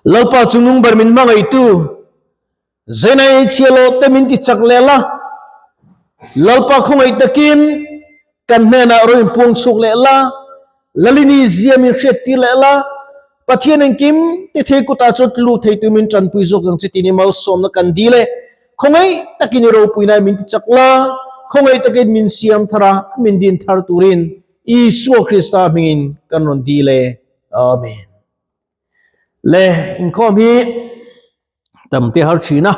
Lalpa chu nung ber min hmangaihtu, Zainai chhiahhlawh te min ti chak leh la, Lalpa khawngaih takin kan hnenah rawn inpuang chhuak leh la, Lalini zia min hriattir leh la, Pathian engkim ti thei kutah chuan tlu theitu min tanpui zawk ang che tih ni malsawmna kan dil e. Khawngaih takin i ropuinain min ti chak la, khawngaih takin min siam thar a, min din thar turin Isua Krista hmingin kan rawn dil e. Amen. Le inkhawm hi tam te har thin a,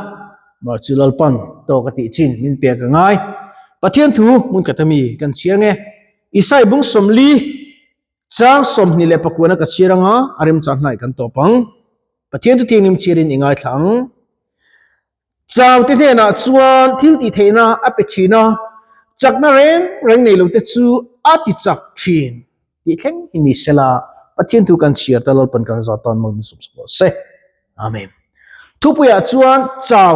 mah chu Lalpan tawk a tih chin min pek a ngai. Pathian thu hmun khat ami kan chhiar nge? Isai bung 40 chang 29 a ka chhiar anga a remchang hnai kan tawp ang. Pathian thu thianghlim chhiarin i ngaithla ang. Chau te hnenah chuan thil tih theihna a pe thin a, chakna reng reng nei lo te chu a ti chak thin tih thleng hi ni sela, Pathian thu kan chhiar ta Lalpan kan zah tan mawlh min sawm sak rawh se. Amen. Thupuiah chuan chau,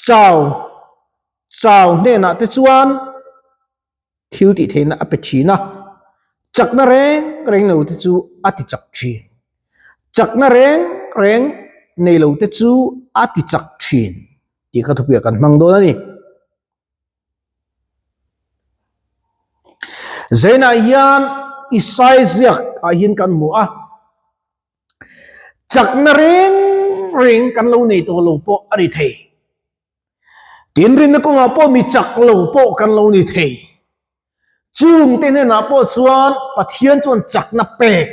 chau, chau hnenah te chuan thil tih theihna a pe thin a, chakna reng reng lo te chu a ti chak thin. Chakna reng reng nei lo te chu a ti chak thin tih kha thupuiah kan hmang dawn a ni. Zainah hian Isai ziak ah hian kan hmu a, chakna reng reng kan lo nei tawh lo pawh a ni thei. Tin, rinna kawngah pawh mi chak lo pawh kan lo ni thei. Chungte hnenah pawh chuan Pathian chuan chakna pek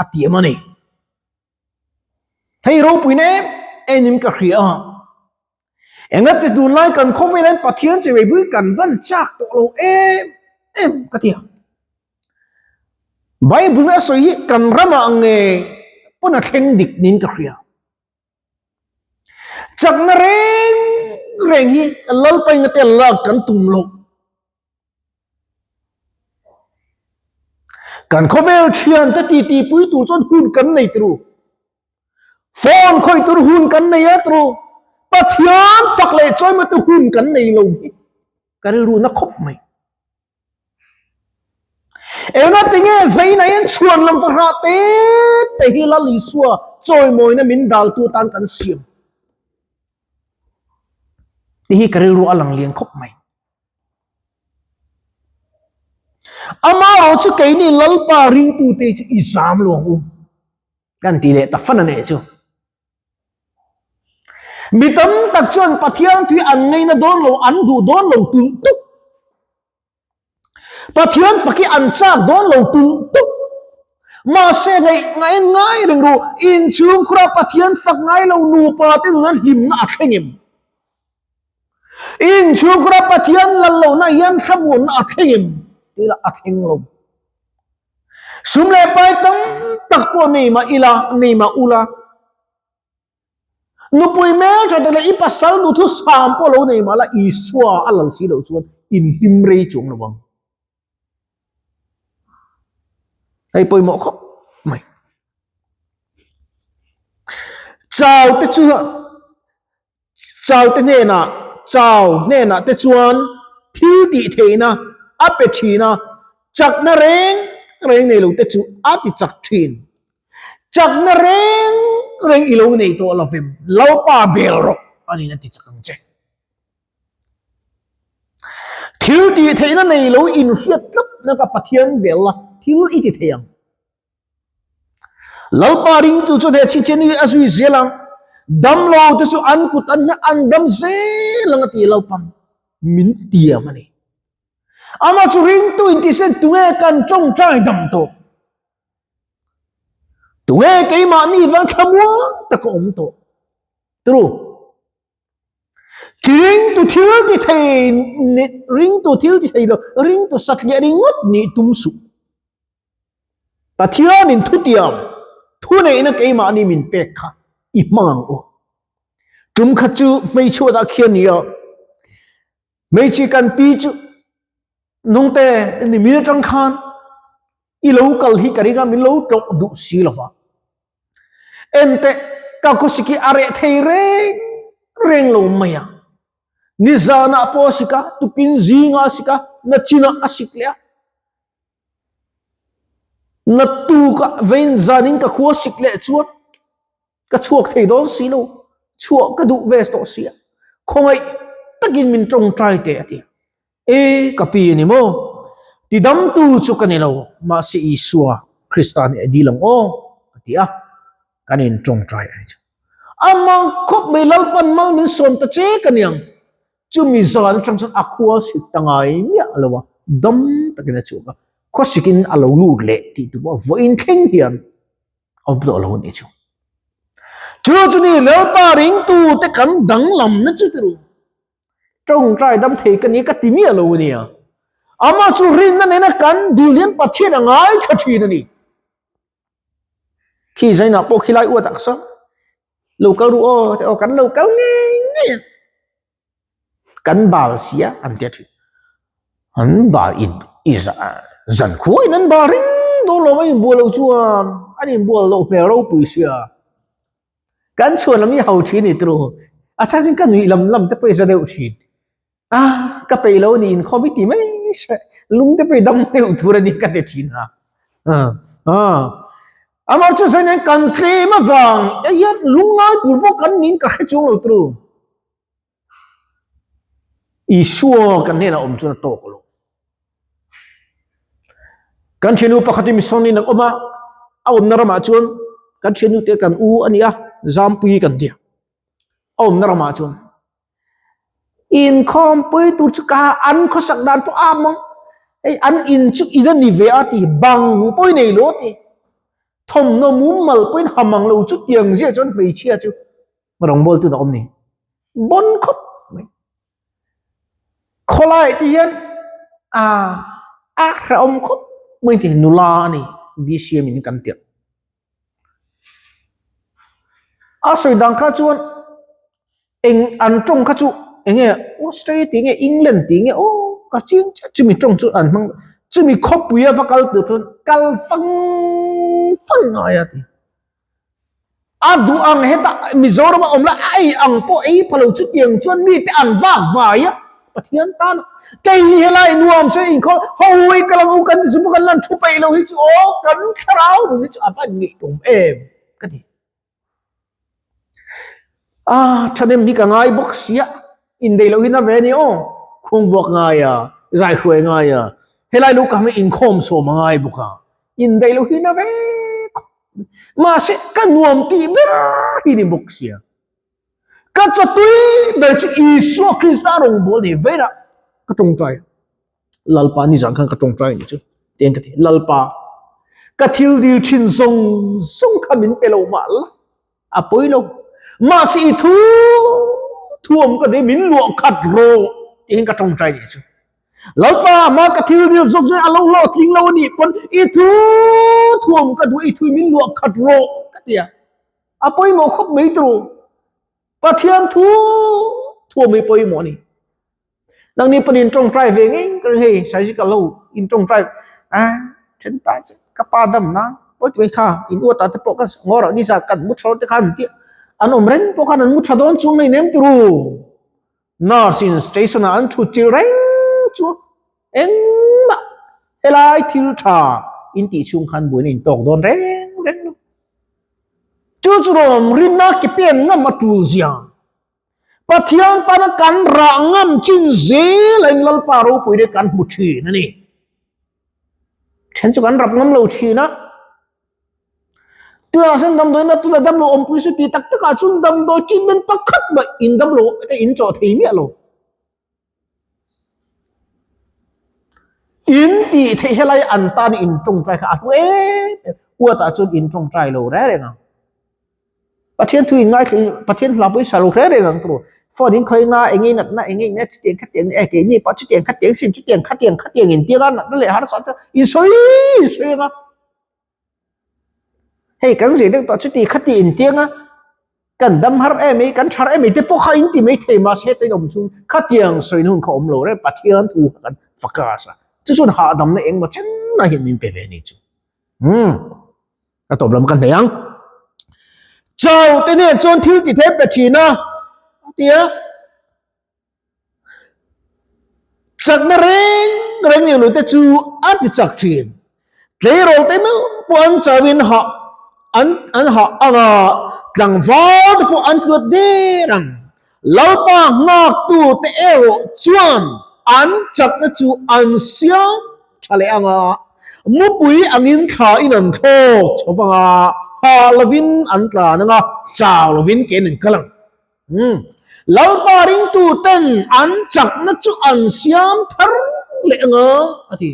a tiam a ni. Hei ropuina em enin ka hria a. Engati tunlai kan khawvel hian Pathian che veipui kan van chak tawh lo em em ka ti a. Bible a sawi hi kan ramah nge pawn a thleng dik niin ka hria. Chakna reng reng hi Lalpainga te lak kan tum lo. Kan khawvel thian te ti ti pui tur chuan hun kan nei tru. Phone khawih tur hun kan nei a tru. Pathian fak leh chawi te hun kan nei lo hi ka rilru na khawp mai. Engah tinge zaina hian chhuan lam va hrah te te hi Lal Isua chawimawina min daltu atan kan siam tih hi ka rilru a lang lian khawp mai. Amaherawh chu keini Lalpa ringtute hi chu i zam lo ang u kan ti leh ta fan a nih chu. Mi tam tak chuan Pathian tui an ngaina dawn lo, an duh dawn lo tulh tuk. Pathian fak hi an chak dawn lo tulh tuk. Mahse ngaih ngaih ngai reng ru, inchhungkhura Pathian fak ngai lo nupa te nun an hlimna a thleng em? Inchhungkhura Pathian lal lohna hian thlamuanna a thleng em? Tih lah a thleng lo. Sum leh pai tam tak pawh nei mah ila, nei mah ula, nupui hmel tha tak leh i pasal nuthu sam pawh lo nei mah la, Isua a lal si loh chuan inhlim rei chuang lo ang. Hei pawimawh khawp mai. Chau te chu Chau te hnenah chau hnenah te chuan thil tih theihna a pe thin a, chakna reng reng nei lo te chu a ti chak thin. Chakna reng reng i lo nei tawh lovem, Lalpa bel rawh a niin a ti chak ang che. Thil tih theihna nei lo inhriat tlat na ka Pathian bel la, thil i ti thei ang. Lalpa ringtu chuan he chhinchhiah ni a zui zel ang. Damlo te chu an kut an hna an dam zel ang a ti Lalpan min tiam a ni. Amah chu ringtu intihsen tunge kan tawngtai dam tawh? Tunge keimahni vang thlamuang tak a awm tawh? Turu. Ringtu thil ti thei ni, ringtu thil ti thei lo, ringtu satliah ringawt nih tum suh. Pathianin thutiam, thuneihna keimahni min pek kha i hmang ang u. Tum khat chu hmeichhuatah khian ni a, hmeichhe kan pi chu nungte ni min atang khan i lo kal hi ka ring a, min lo tlawh duh si lo va. Enteh, ka khawsik hi a reh thei reng reng lo mai a. Nizanah pawh a sik a, tukin zingah a sik a, nachinah a sik leh a. Naktukah vein zanin ka khua sik leh chuan. Ka chhuak thei dawn si lo, chhuah ka duh ve tawh si a, khawngaih takin min tawngtai teh a ti. E ka pi a ni maw? Tidamtu chu ka ni lo, mahse Isua Krista nih a dil ang aw ka ti a, kan in tawngtai a ni chu. Amah khawp mai Lalpan mal min sawm ta che ka niang. Chumi zan atang chuan a khua sik ta ngai miah lo a, dam takin a chhuak a, khawsikin a lo lut leh tih tu pawh vawiin thleng hian awm tawh lo a nih chu. Chu chu ni Lalpa ringtu te kan danglam na chu tiru. Tawngtai dam thei ka ni ka ti miah lo a nia. Amah chu rinna nena kan dil hian Pathian a ngaithla thin a ni. Khi zainah pawh khilai uat ah sawn lo kal ru aw te aw kan lo kal ngei ngei a kan bal sia an tia thin an bal in i zan khua in an bal ring dawn lo mai inbual lo chuan an inbual loh hmel ropui sia kan chhuan lam hi ho thin ni turu a chhan chu ka nuih lam lam te pawh i za deuh thin. A ka peih lo ni inkhawm i ti mai se lung te pawh i dam deuh tur a ni ka ti thin a. Amah chu sawi nen kan tlem avang hei hian lung ngai tur pawh kan nin ka hre chuang lo turu. Isua kan hnenah awm chuan a tawk lo. Kan thiannu pakhatin misawnin an awm a, a awmna ramah chuan kan thiannu te kan u a ni a, Zampui kan ti a, a awmna ramah chuan Inkhawmpui tur chu ka an khawsak dan pawh a mang hei an in chu in a ni ve a ti bang pawhin nei lo ti thawmhnaw mumal pawhin ha mang lo chu tiang ziah chuan hmeichhia chu rawngbawltu tun a awm ni bawn khawp mai khawlai te hian a a hrehawm khawp mai ti nula a ni BCM in kan tirh. A sawi dan kha chuan eng an tawng kha chu eng nge Australia tih nge England tih nge aw ka chiang chiah chumi tawng chu an hmang chumi khawpui a va kal tur chuan kal fang fang ngai a ti. A duh ang hetah Mizoram a awm lai a ei ang pawh ei pha lo chutiang chuan mite an vak vai a. Pathian tan kei ni helai nuam se inkhawm hawi ka lang u kan ti chu kan lan thu peih lo hi chu aw kan thlarau nun hi chu a van ngeih tum em ka ti a thahnem hi ka ngai bawk sia indeih loh hi na ve a ni aw khum vuak ngai a zai hruai ngai a helai lo ka hmeh inkhawm sawm a ngai bawk a indeih loh hi na ve khawp mahse ka nuam tih ber hi ni bawk sia. Ka chawtui ber chu Isua Krista rawngbâwl nei veina ka tawngtai a. Lalpa nizan khan ka tawngtai ni chu tiang ka ti. Lalpa, ka thil dil thin zawng zawng kha min pe lo mah la, a pawi lo. Mahse i thu thuam ka dei min luah khat rawh tiang ka tawngtai ni chu. Lalpa, ma ka thil dil zawk zawng a lo hlawhtling lo a nih pawn i thu thuam ka duh i thu min luah khat rawh ka ti a. A pawimawh khawp mai turu. Pathian thu thuam hi pawimawh a ni. Nangni pawn in tawngtai ve ngei ka ring hei surgical ho in tawngtai a then ta che ka pa dam nan pawi tih mai kha in uat ah te pawh ka ngawr ah nizan kan mu tha te khan an tih an awm reng pawh khan an mu tha dawn chuang hleinem nem turu. Nurse in station ah an thut chilh reng chu engmah helai thil tha in tih chhung khan buaina in tawk dawn reng reng lo. Chu chu rawm rinna ke pen ngam a tul zia. Pathian tana kan rah ngam chin zel a in Lalpa ropui te kan hmu thin a ni. Then chu kan rap ngam lo thin a. Tunah chuan damdawiin a tuna damlo awmpui chu ti tak takah chuan damdawi treatment pakhat mah in damlo te in chawh thei miah lo. In tih theih helai an tan in tawngtai kha a hlu em em. Uatah chuan in tawngtai lo reng reng ang. Pathian thu in ngaithla in Pathian hla pawh i sa lo reng reng ang tawh. Phone in khawi nga eng nge natna eng nge eng nge chutiang khatiang e keini pawh chutiang khatiang sin chutiang khatiang khatiang in tia natna leh harsa te in sawi in sawi ang a. Hei kan zir deuh tawh chuti khati in tiang a kan dam har em mai kan thar em mai te pawh kha in ti mai thei mahse heta in awm chung khatiang sawi hun kha awm lo reng Pathian thu kha kan focus a chu chuan hahdamna engmaw chen na hian min pe ve a ni chu umm a tawp lam kan hnaih ang chau te nen chuan thil ti thei pe thin a a ti a. Chakna reng reng nei lo te chu a ti chak thin. Tleirawl te meuh pawh an chauhin hah. an an hah anga tlangval te pawh an tluat der ang. Lalpa nghaktu te erawh chuan an chakna chu an siam tha leh anga mupui angin thla in an thlawk chho vanga hah lovin an tlan anga chau lovin ke an inkal ang. Lalpa ringtu ten an chakna chu an siam thar leh anga a ti.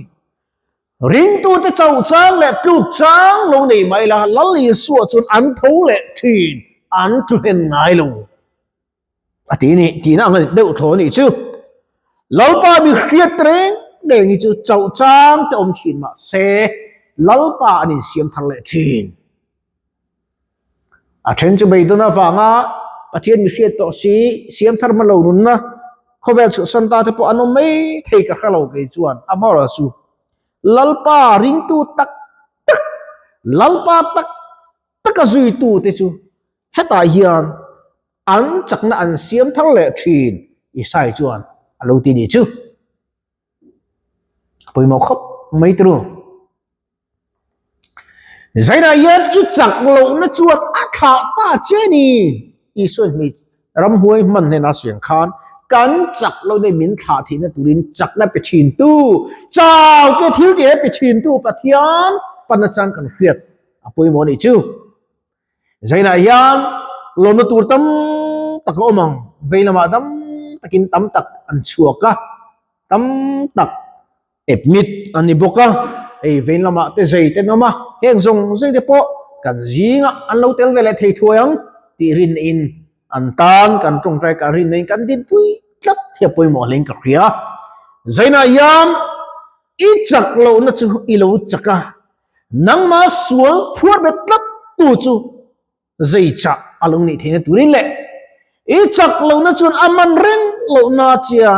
Ringtute chauh chang leh tluk chang lo nei mai la, Lal Isua chuan an tho leh thin, an tlu hlen ngai lo. A ti ni, tihna ang a ni deuh thaw a nih chu. Lalpa mi hriat reng reng hi chu chauh chang te awm thin mah se, Lalpa an insiam thar leh thin. A then chu beidawn avanga Pathian mi hriat tawh si, siam thar hma lo nunna khawvel chhuahsan ta te pawh an awm mai thei ka hre lo kei chuan amaherawh chu Lalpa ringtu tak tak, Lalpa tak taka zuitu te chu hetah hian an chakna an siam thar leh thin Isai chuan a lo ti ni chu. A pawimawh khawp mai turu. Zainah hian i chak lohna chuan a thlah ta che ni. Isua hmei ramhuai hman hnena suiang khan kan chak lo nei min thlah theihna turin chakna pe thin tu, chau te thil tih he pe thin tu Pathian panna chang kan hriat a pawimawh a nih chu. Zainah hian lawmna tur tam tak a awm ang, vei lamah dam takin tam tak an chhuak a, tam tak Admit a ni bawk a, hei vein lamah te zei te an awm a, heng zawng zawng te pawh kan zingah an lo tel ve leh thei thuai ang tih rinnain an tan kan tawngtai kan rinnain kan dinpui tlat hi a pawimawh hlein ka hria. Zainah hian i chak lohna chu i lo chak a, nangmah sual phuar bet tlat tu chu zei chah a lo nih theihna turin leh i chak lohna chuan a man reng lohna chia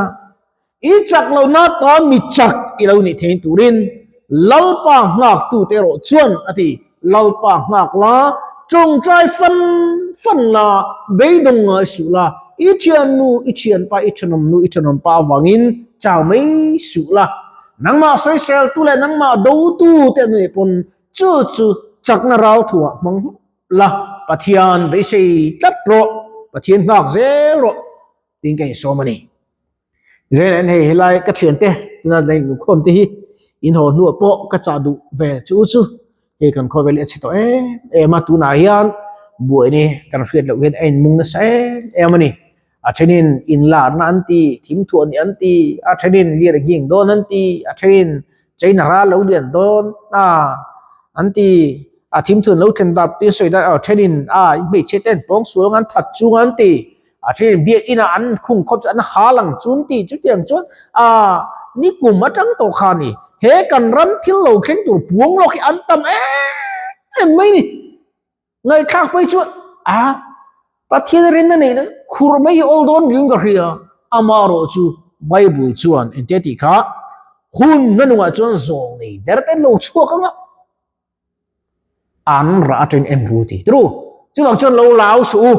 i chak lohna ta mi chak i lo nih theihna turin Lalpa nghaktu te erawh chuan a ti Lalpa nghak la tawngtai fan fan la beidawng ngai suh la i thiannu i thianpa i thenawmnu i thenawmpa avangin chau mai suh la nangmah sawiseltu leh nangmah dotu te an nih pawn Chu chu chakna ral thuah hmang hlawk la, Pathian beisei tlat rawh, Pathian nghak zel rawh tiin ka insawm a ni. Zain en hei helai ka thiante tuna lei lukhawm te hi in haw hnuah pawh ka chah duh ve chu chu hei kan khawvel hi a chhe tawh em em a, tunah hian buaini kan hriat loh hian a inmung nasa em em a ni. A thenin inlarna an ti, thimthuah nih an ti, a thenin lir ging dawn an ti, a thenin China ral lo lian dawn a an ti, a thimthuan lo thlen dat tih a sawi dan a thenin a hmeichhe te an pawng sual ang an that chung an ti, a thenin biakinah an khung khawp chu an hal ang chu an ti, chutiang chuan a nikum atang tawh kha a ni, he kan ram thil lo thleng tur puang lawk hi an tam em em mai ni. Ngaihthlak phei chuan a Pathian rinna neih khur mai hi awl dawn riun ka hria amaherawh chu Bible chuan engtia tih kha hun na nungah chuan zawng nei der te lo chhuak anga an rah atangin en ru ti tru chuvang chuan lo lau suh u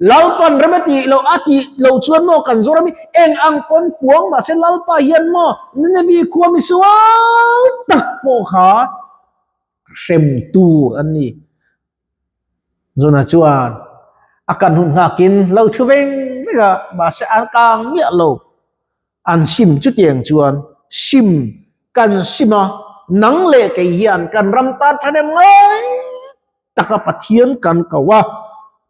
Lalpan rem a tih loh a tih loh chuan maw kan Zoram hi eng ang pawn puang mahse Lalpa hian maw Nineveh khua misual tak pawh kha hrem tur an ni. Zuna chuan a kan hun nghakin lo thu veng veng a, mahse a kang miah lo. An sim chutiang chuan sim kan sim a, nang leh kei hian kan ram tan thahnem ngai taka Pathian kan ko a,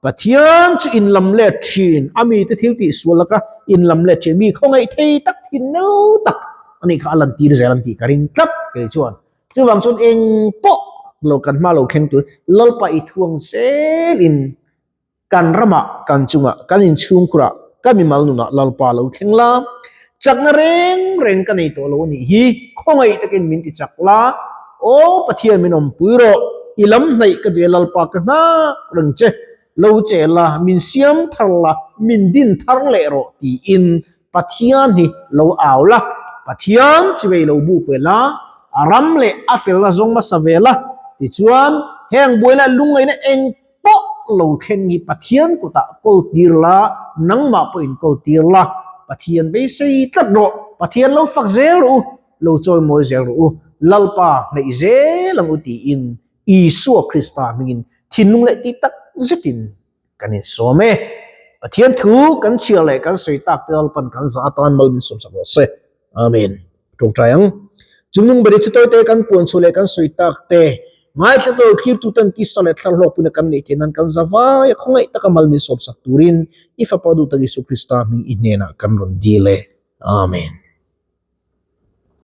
Pathian chu in lam let thin, a mite thil tih sual laka in lam let thin, mi khawngaih thei tak thin nel tak a nih kha a lantir zel ang tih ka ring tlat kei chuan. Chuvang chuan eng pawh lo kan hma lo thleng tur Lalpa i thuang zelin kan ramah kan chungah kan inchhungkhurah ka mimal nunah Lalpa lo thleng la, chakna reng reng ka nei tawh lo a nih hi, khawngaih takin min ti chak la, aw Pathian min awmpui rawh, i lam hnaih ka duh e Lalpa ka nghak reng che, lo che la, min siam thar la, min din thar leh rawh tiin Pathian hi lo au la, Pathian chivei lo bu ve la, a ram leh a felna zawng hmasa ve la, tichuan heng buaina lungngaihna eng pawh lo thleng hi Pathian kutah kawl tir la, nangmah pawhin kawl tir la, Pathian beisei tlat rawh, Pathian lo fak zel rawh u, lo chawimawi zel rawh u, Lalpa hnaih zel ang u tiin Isua Krista hmingin. Thinlung leh tih tak zetin kan insawm e. Pathian thu kan chhiar leh kan sawi tak te Lalpan kan zah atan mal min sawmsak rawh se. Amen. Tawngtai ang. Chungnung beri thu tawite kan puan chhuah leh kan sawi tak te ngaithla tawh thlirtu ten tisa leh thlar hlawk puna kan neih theih nan kan za vai a khawngaih taka mal min sawmsak turin i Fapa duh tak Isu Krista hming i hnenah kan rawn dil e. Amen.